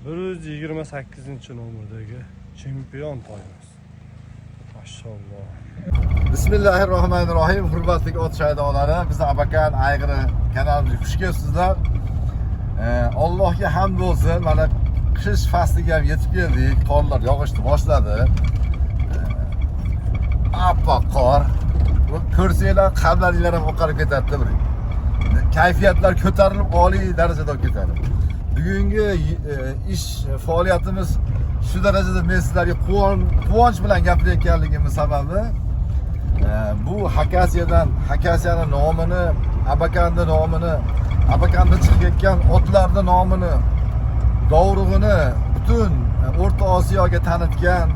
128-nomerdagi chempion toyimiz. Mashalloh. Bismillahirrohmanirrohim. Hurmatli ot shaydolari, bizni Abakan ayg'iri kanalimizga xush kelibsizlar. Allohga hamd bo'lsin. Mana qish fasliga ham yetib keldik. Qorlar yog'ishni boshladi. Oppoq qor. Bu ko'rsanglar qalblaringlar ham oqarib ketadi bir. Kayfiyatlar ko'tarilib oliy darajada olib ketadi. Bugungi ish faoliyatimiz shu darajada men sizlarga quvonch bilan gapirayotganligimning sababi bu Hakasiyadan, Hakasiyani nomini, Abakanni nomini, Abakanda chiqib ketgan otlarni nomini, dovrug'ini butun O'rta Osiyoga tanitgan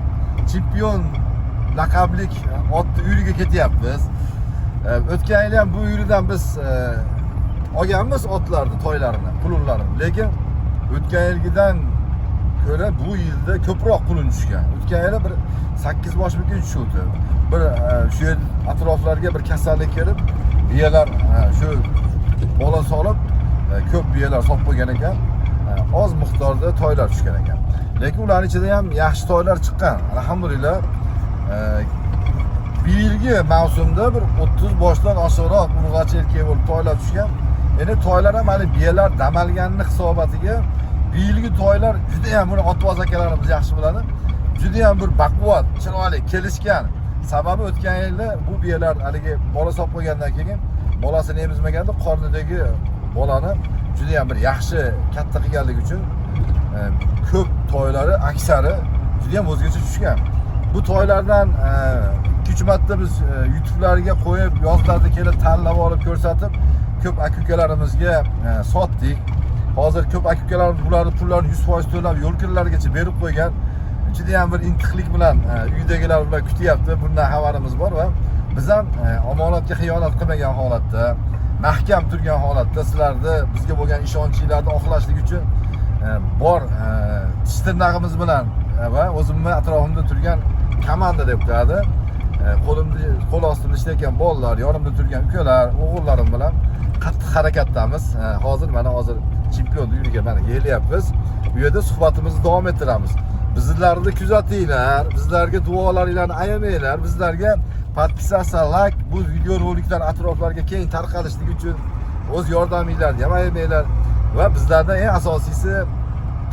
chempion laqablik otni uyriga ketyapmiz. O'tgan yil ham bu uyridan biz olganmiz otlarni, toylarini, qulunlarini. Lekin o'tgan yilgidan ko'ra bu yilda ko'proq qulun tushgan. O'tgan yili bir 8 boshmikin tushuvdi. Bir shu yer atroflarga bir kasallik kelib, biyalar shu bola solib, ko'p biyalar solib qo'ygan ekan. Oz miqdorda toylar tushgan ekan. Lekin ularning ichida ham yaxshi toylar chiqqan. Alhamdulillah. Bu yilgi mavsumda bir 30 boshdan oshiqroq urg'ochi erkak bo'lib toylar tushgan. Endi toylar ham hali biyalar damalganini hisobatiga bu yilgi toylar juda ham, buni otvoz akalarimiz yaxshi biladi. Juda ham bir baquvvat, chiroyli, kelishgan. Sababi o'tgan yilda bu biyalar haligi bola solib qo'ygandan keyin bolasini emizmaganda qornidagi bolani juda ham bir yaxshi katta qilganligi uchun ko'p toylari aksari juda ham o'zgacha tushgan. Bu toylardan 2-3 marta biz YouTube'larga qo'yib, yozlarda kelib tanlab olib ko'rsatib, ko'p aka ukalarimizga sotdik. Hozir ko'p aka ukalarimiz bularni pullarini 100% to'lab, yo'l kirlarigacha berib qo'ygan. Juda ham bir intiqlik bilan uydagilar bilan kutyapti. Bundan xabarimiz bor va biz ham omonatga xiyonat qilmagan holatda, mahkam turgan holatda sizlarni bizga bo'lgan ishonchinglarni oqlashlik uchun bor tish tirnog'imiz bilan va o'zimni atrofimda turgan komanda deb qo'yadi. Qo'limda, qo'l ostimda ishlayotgan bolalar, yonimda turgan ukalar, o'g'illarim bilan qattiq harakatdamiz. Hozir mana hozir chempion uyiga mana kelyapmiz. Bu yerda suhbatimizni davom ettiramiz. Bizlarni kuzatinglar, bizlarga duolaringlarni ayamanglar, bizlarga подписаться, лайк, bu video roliklar atroflarga keng tarqalishligi uchun o'z yordaminglarni ham ayamanglar va bizlardan eng asosiysi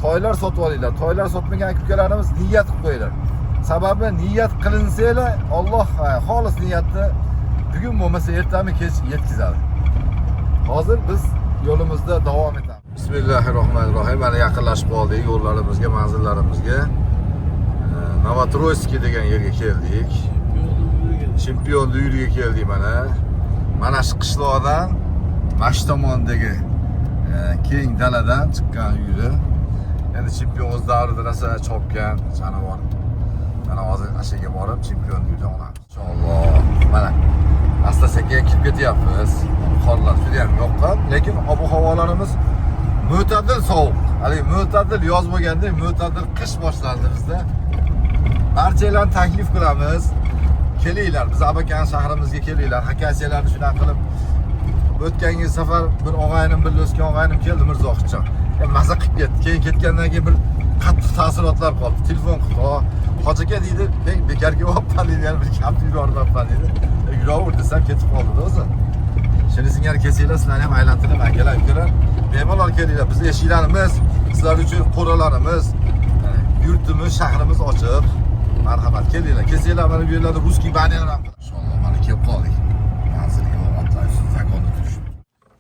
toylar sotib olinglar. Toylar sotmagan aka ukalarimiz niyat qilib qo'yinglar. Sababi niyat qilinsanglar, Alloh xolis niyatni bugun bo'lmasa ertami kech yetkazadi. Hozir biz yo'limizda davom etamiz. Bismillahirrohmanirrohim. Mana yaqinlashib qoldik yo'llarimizga, manzillarimizga. Novotroyskiy degan yerga keldik. Chempion uyriga keldik mana. Mana shu qishloqdan mana shu tomondagi keng daladan chiqqan uyri. Endi chempion o'z davrida rosa chopgan jonivor. Mana hozir ashaga borib chempion uydan olamiz. Inshaalloh. Mana asta sekin kirib ketyapmiz. Qorlar juda ham yoqqan, lekin ob havolarimiz mo'tadil sovuq. Haligi mo'tadil yoz bo'lganda mo'tadil qish boshlandi bizda. Barchalarni taklif qilamiz. Kelinglar, biz Abakan shahrimizga kelinglar. Hakasiyalarni shunaqa qilib o'tgan yil safar bir og'aynim, birga o'sgan og'aynim keldi, Mirzohidjon. Maza qilib ketdi. Keyin ketgandan keyin bir qattiq taassurotlar qoldi. Telefon qildi. "O, hoji aka," deydi, "men bekor kelyapman," deydi, "yana bir kamt yurolmabman," deydi. "Yuraver," desam ketib qoldi o'zi. Shuni singari kelsanglar, sizlarni ham aylantirib, akalar, ukalar, bemalol kelinglar. Biz eshiklarimiz sizlar uchun, qo'ralarimiz, yurtimiz, shahrimiz ochiq. Marhamat, kelinglar. Kelsanglar, mana bu yerlarda русский баня lar ham. Inshaalloh, mana kelib qoldik. Manzilga otlar zakonda turishibdi.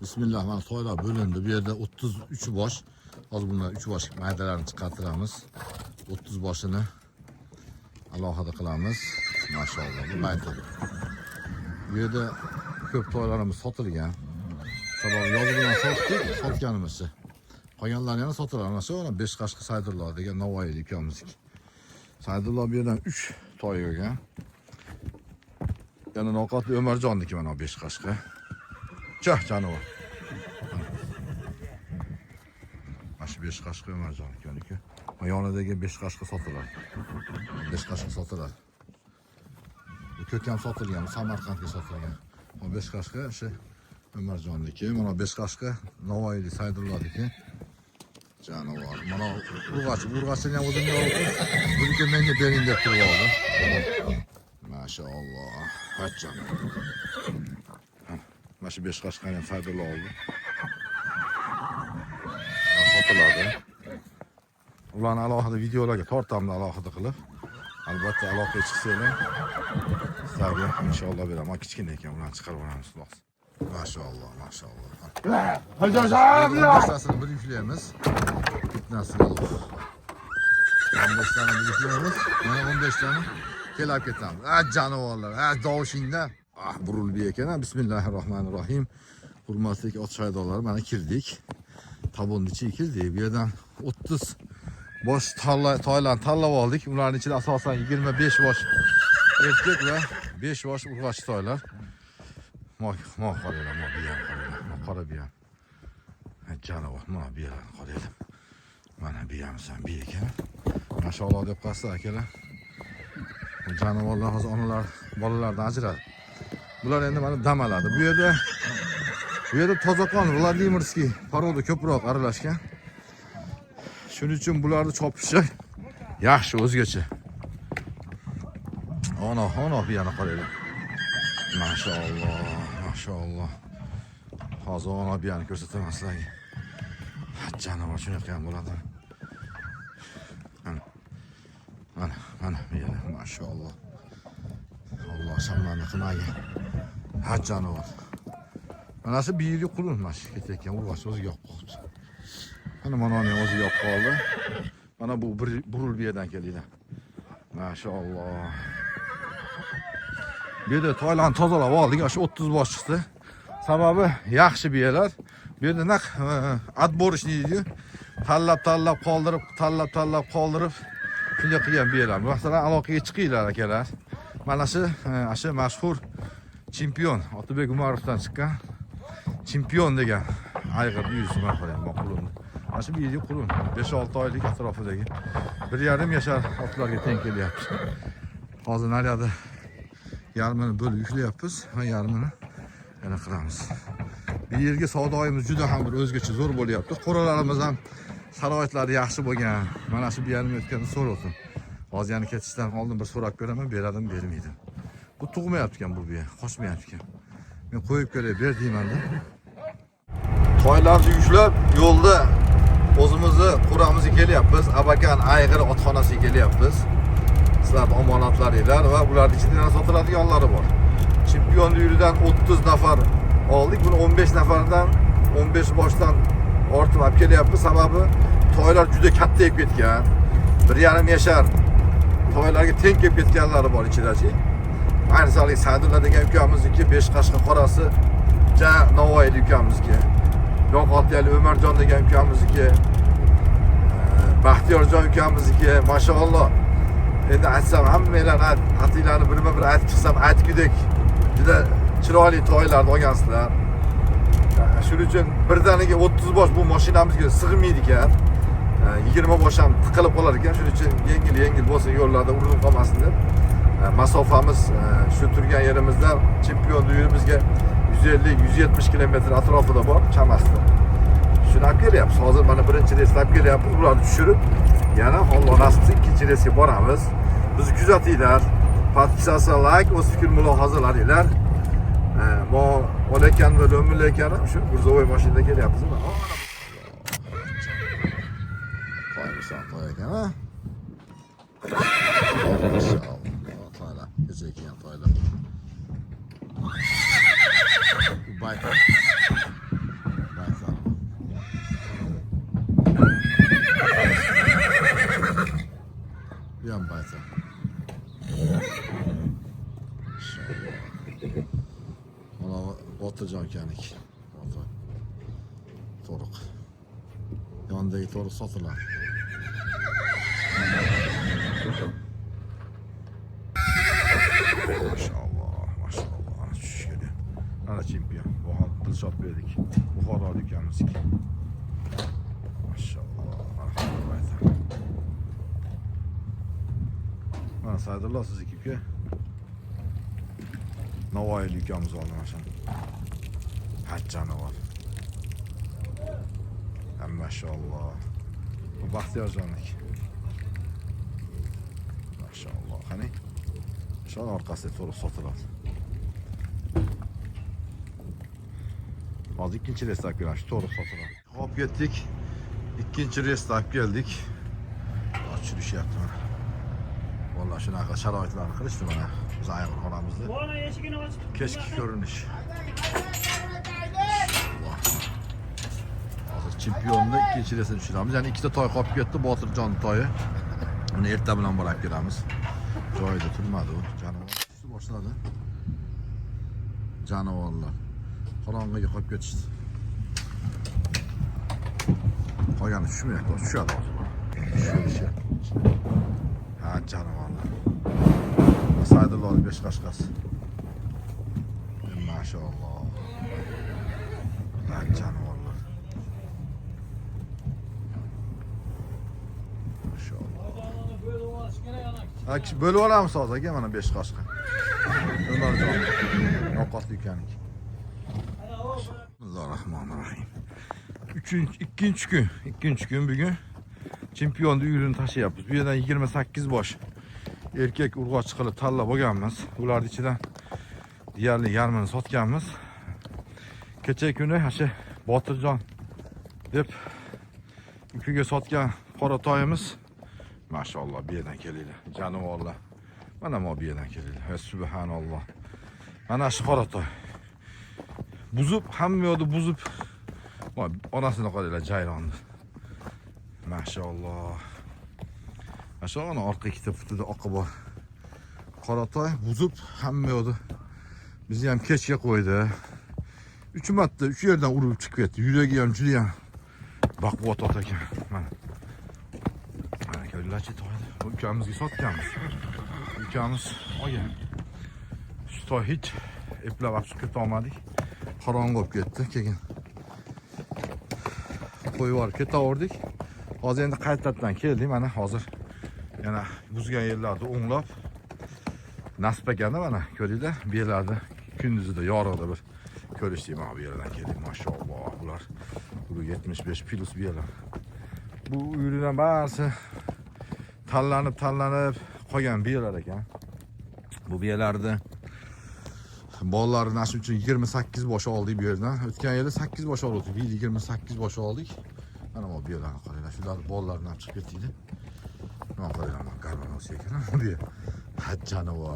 Bismillah, mana toylar bo'lindi. Bu yerda 33 bosh. Hozir bundan 3 bosh maydalarini chiqartiramiz. 30 boshini alohida qilamiz. Mashalloh, bu mayda. Bu yerda ko'p toylarimiz sotilgan. Sababi yozi bilan sotdik, sotganimizcha. Qolganlari yana sotiladi. Mana shu 5 qashqa Saydullo degan Navoiylik ukamiznik. Saydullo bu yerdan 3 toy olgan. Yana Noqotli Umarjonniki mana 5 qashqa. Choh jonivor. Mana shu 5 qashqa Umarjonniki uniki. Yonidagi 5 qashqa sotiladi. 5 qashqa sotiladi. Bu ko'k ham sotilgan, Samarqandga sotilgan. Bu 5 qashqa o'sha Umarjonniki, mana 5 qashqa Navoiylik Saydullaniki. Jonivor. Mana urg'achi, urg'achini ham o'zimga olib, buniki menga bering deb turib oldi. Mashalloh. Hajjam. Mana shu 5 qashqani ham Saydulla oldi. Sotiladi. Ularni alohida videolarga tortamiz alohida qilib. Albatta aloqaga chiqsanglar, sizlarga inshaalloh beraman. Kichkina ekan, ularni chiqarib olamiz xudo. Mashalloh, mashalloh. 15tasini bir yuklaymiz. Fitnasini 15 tani bir yuklaymiz. Mana 15 tani kelib ketamiz. A jonivorlar, a dovushingda. Ah, burildi ekan. Ha. Bismillahirrohmanirrohim. Hurmatli ot shaydolari, mana kirdik. Tabonni ichiga kirdik. Bu yerdan 30 bosh toylarni tanlab oldik. Ularning ichida asosan 25 bosh erkak va 5 bosh urg'ochi toylar. Mo, mo qaranglar, mo biyam qaranglar, mo qora biyam. Ha, jonivor, mo biyalarni qaranglar. Mana biyamisan, biya ekan. Mashalloh deb qolsa akalar. Bu jonivorlar hozir onalar bolalardan ajradi. Bular endi mana dam oladi. Bu yerda tozaqon Vladimirskiy порода ko'proq aralashgan. Shuning uchun bularni chopishi yaxshi o'zgacha. Ona, ona biyani qaranglar. Mashalloh, mashalloh. Hozir ona biyani ko'rsataman sizlarga. Jonivor shunaqa ham bo'ladi. Mana. Mana, mana biyalar, mashalloh. Alloh shamlarni qilmagin. Ha, jonivor. Mana shu biyili qulun mana shu ketayotgan urg'ochi o'ziga yoqib qoldi. Mana mana uning o'ziga yoqib qoldi. Mana bu bir burul biyadan keldi. Mashalloh. Bu yerda toylarni tozalab oldik, shu 30 bosh chiqdi. Sababi yaxshi biyalar. Bu yerda naq отборочный deydi-yu. Tanlab-tanlab qoldirib, tanlab-tanlab qoldirib shunday qilgan biyalar. Masalan, aloqaga chiqinglar akalar. Mana shu shu mashhur chempion Otabek Umarovdan chiqqan chempion degan ayg'irni yuzi mana qarang, bu qulunni. Mana shu bir qulun 5-6 oylik atrofidagi 1,5 yashar otlarga teng kelyapti. Hozir naryoqda yarmini bo'lib yuklayapmiz va yarmini yana qilamiz. Bu yerga savdoyimiz juda ham bir o'zgacha zo'r bo'lyapti. Qo'ralarimiz ham sharoitlari yaxshi bo'lgan. Mana shu 1,5 o'tganda so'rayaptim. Hozir yana ketishdan oldin bir so'rab ko'raman, beradimi, bermaydi. Bu tug'mayapti ekan bu biya, qochmayapti ekan. Men qo'yib ko'ray, ber deymanda. Toylarni yuklab yo'lda o'zimizni qo'ramizga kelyapmiz. Abakan ayg'ir otxonasiga kelyapmiz. Sizlarning omonatlaringlar va ularning ichida yana sotiladiganlari bor. Chempion uyridan 30 nafar oldik. Buni 15 nafardan 15 boshdan ortib olib kelyapmiz. Sababi toylar juda katta bo'lib ketgan. 1,5 yashar toylarga teng kelib ketganlari bor ichidachi. Ayniqsa Sadulla degan ukamizniki 5 qashqa qorasi ja Navoiylik ukamizniki. Yo'qotiyali Umarjon degan ukamizniki, Baxtiyorjon ukamizniki, mashalloh. Endi aytsam hammanglar atinglarni birma-bir aytib chiqsam aytgudek juda chiroyli toylarni olgansizlar. Shuning uchun birdaniga 30 bosh bu mashinamizga sig'maydi ekan. 20 bosh ham tiqilib qolar ekan. Shuning uchun yengil-yengil bo'lsin, yo'llarda urinib qolmasin deb. Masofamiz shu turgan yerimizdan chempion uyimizga 150-170 kilometr atrofida bor chamasida. Shuni olib kelyapmiz. Hozir mana birinchi reysni olib kelyapmiz. Ularni tushirib, yana Alloh nasib qilsa ikkinchi reysga boramiz. Bizni kuzatinglar. Подписаться, лайк, o'z fikr mulohazalaringlar. Mo olayotgan va lo'millayotgani shu грузовой mashinada kelyapmiz. Toymisan, toy ekan, ha? Mashalloh. Toylar, kecha kelgan toylar. Bu baytal. Baytal. Bu ham baytal. Mashalloh. Mana Botirjon akaniki. Botir. To'riq. Yonidagi to'riq sotiladi. Mashalloh, mashalloh. Ana tushish kerak. Ana chempion. Dilshod berdik. Buxorolik ukamizniki. Mashalloh. Alhamdulillah. Mana Saydullo sizniki uka. Navoiylik ukamiz oldi mana shuni. Haj jonivor. Mashalloh. Bu Baxtiyorjonniki. Mashalloh. Qani? Shon orqasida to'liq sotiladi. Hozir ikkinchi reysda olib kelamiz, to'liq sotiladi. Hop ketdik. Ikkinchi reysda olib keldik. Tushishyapti mana. Vallahi shunaqa sharoitlarni qilishdi mana biz ayg'irxonamizda. Kechki ko'rinish. Hozir chempionni ikkinchi reysini tushiramiz. Ya'ni ikkita toy qolib ketdi, Botirjon toyi. Uni erta bilan borib kelamiz. Joyida turmadi u. Jonivor tushdi boshladi. Jonivorlar qorong'iga qolib ketishdi. Qolgani tushmayapti, tushadi hozir. Tushishyapti. Ha, jonivorlar. Saydulloh besh qashqasi. Mashalloh. Ha, jonivorlar. Mashalloh. Ha, bo'lib olamiz hozir aka, mana besh qashqa. Umarjon ovqatli ekanlik. Bismillahirrohmanirrohim. Ikkinchi kun bugun chempionni uyini tashlayapmiz. Bu yerdan 28 bosh erkak urg'ochi qilib tanlab olganmiz. Ularning ichidan deyarli yarmini sotganmiz. Kecha kuni o'sha Botirjon deb ukaga sotgan qora toyimiz, mashalloh, bu yerdan kelinglar, jonivorlar. Mana bu yerdan kelinglar. Va subhanalloh. Mana shu qora toy. Buzib, hamma yoqda buzib, onasini qaranglar, jayronni. Mashalloh. Mashalloh, ana orqa ikkita putida oqi bor. Qoratoy buzib hamma yoqda bizni ham kechga qo'ydi. 3 marta 3 yerdan urib chiqib ketdi. Yuragi ham juda ham baquvvat ot ekan. Mana. Mana ko'ringlarchi toyni. Bu ukamizga sotganmiz. Ukamiz olgan. Shu toy hech eplab olib chiqib keta olmadik. Qorong'i bo'lib ketdi. Keyin qo'yib yuborib ketaverdik. Hozir endi qaytadan keldik. Mana hozir yana buzgan yerlarni o'nglab nasib ekanda mana ko'ringlar, bu yerlarda kunduzida yorug'da bir ko'rishdik. Mana bu yerdan keldik. Mashalloh, bular bu 75 plus bu yerlar. Bu uylardan barisi tanlanib qolgan biyalar ekan. Bu biyalarni bolalarini shuning uchun 28 bosh oldik bu yerdan. O'tgan yili 8 bosh oldik, bu yil 28 bosh oldik. Mana bu biyalarni qaranglar, shular bolalarini olib chiqib ketdi. Nima qaranglar, mana garbanos ekan bu yer. Jonivor,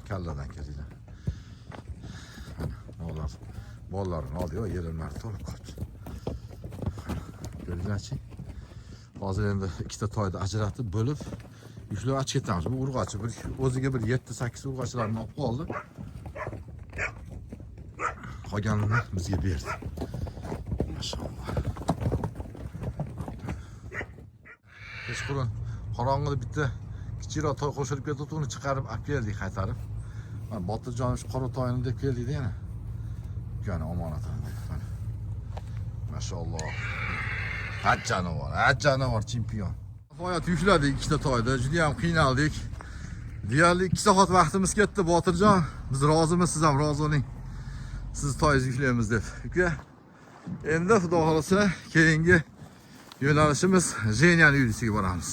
kalladan kelinglar. Mana ular bolalarini oldi, yelimlari to'lib qoldi. Ko'ringlarchi. Hozir endi ikkita toyni ajratib, bo'lib, yukhlab ochib ketamiz. Bu urg'ochi bir o'ziga bir 7-8 urg'ochilarni olib qoldi. Qolganini bizga berdi. Mashalloh. Kechqurun qorong'ida bitta kichikroq toy qo'shilib ketdi, uni chiqarib olib keldik qaytarib. Mana Botirjon shu qora toyini deb keldik yana. Ukani omonatini deb. Mana. Mashalloh. Ha jonivor, ha jonivor chempion. Nihoyat yukladik ikkita toyda, juda ham qiynaldik. Deyarli 2 soat vaqtimiz ketdi Botirjon. Biz rozimiz, siz ham rozi bo'ling. Siz toyingizni yuklaymiz deb. Uka, endi xudo xolasa keyingi yo'nalishimiz Jeniyani uyisiga boramiz.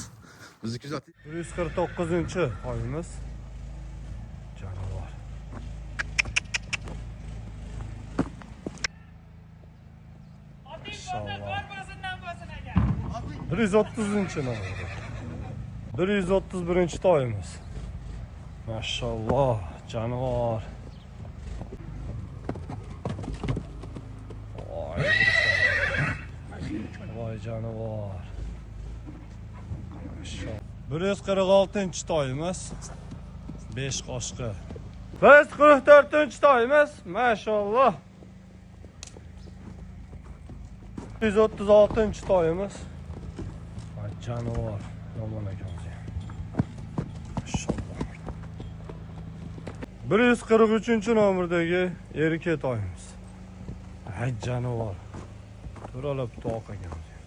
Bizni kuzatib 149-chi toyimiz. Jonivor. Mashalloh. 130-chi nomer. 131-chi toyimiz. Mashalloh, jonivor. Voy, voy jonivor. Mashalloh. 146-chi toyimiz. 5 qoshqi. 144-chi toyimiz. Mashalloh. 136-chi toyimiz. Jonivor, yomon ekan o'zi. Mashalloh. 143 nomerdagi erkak toyimiz. Ay jonivor. To'ralab toq ekan o'zi.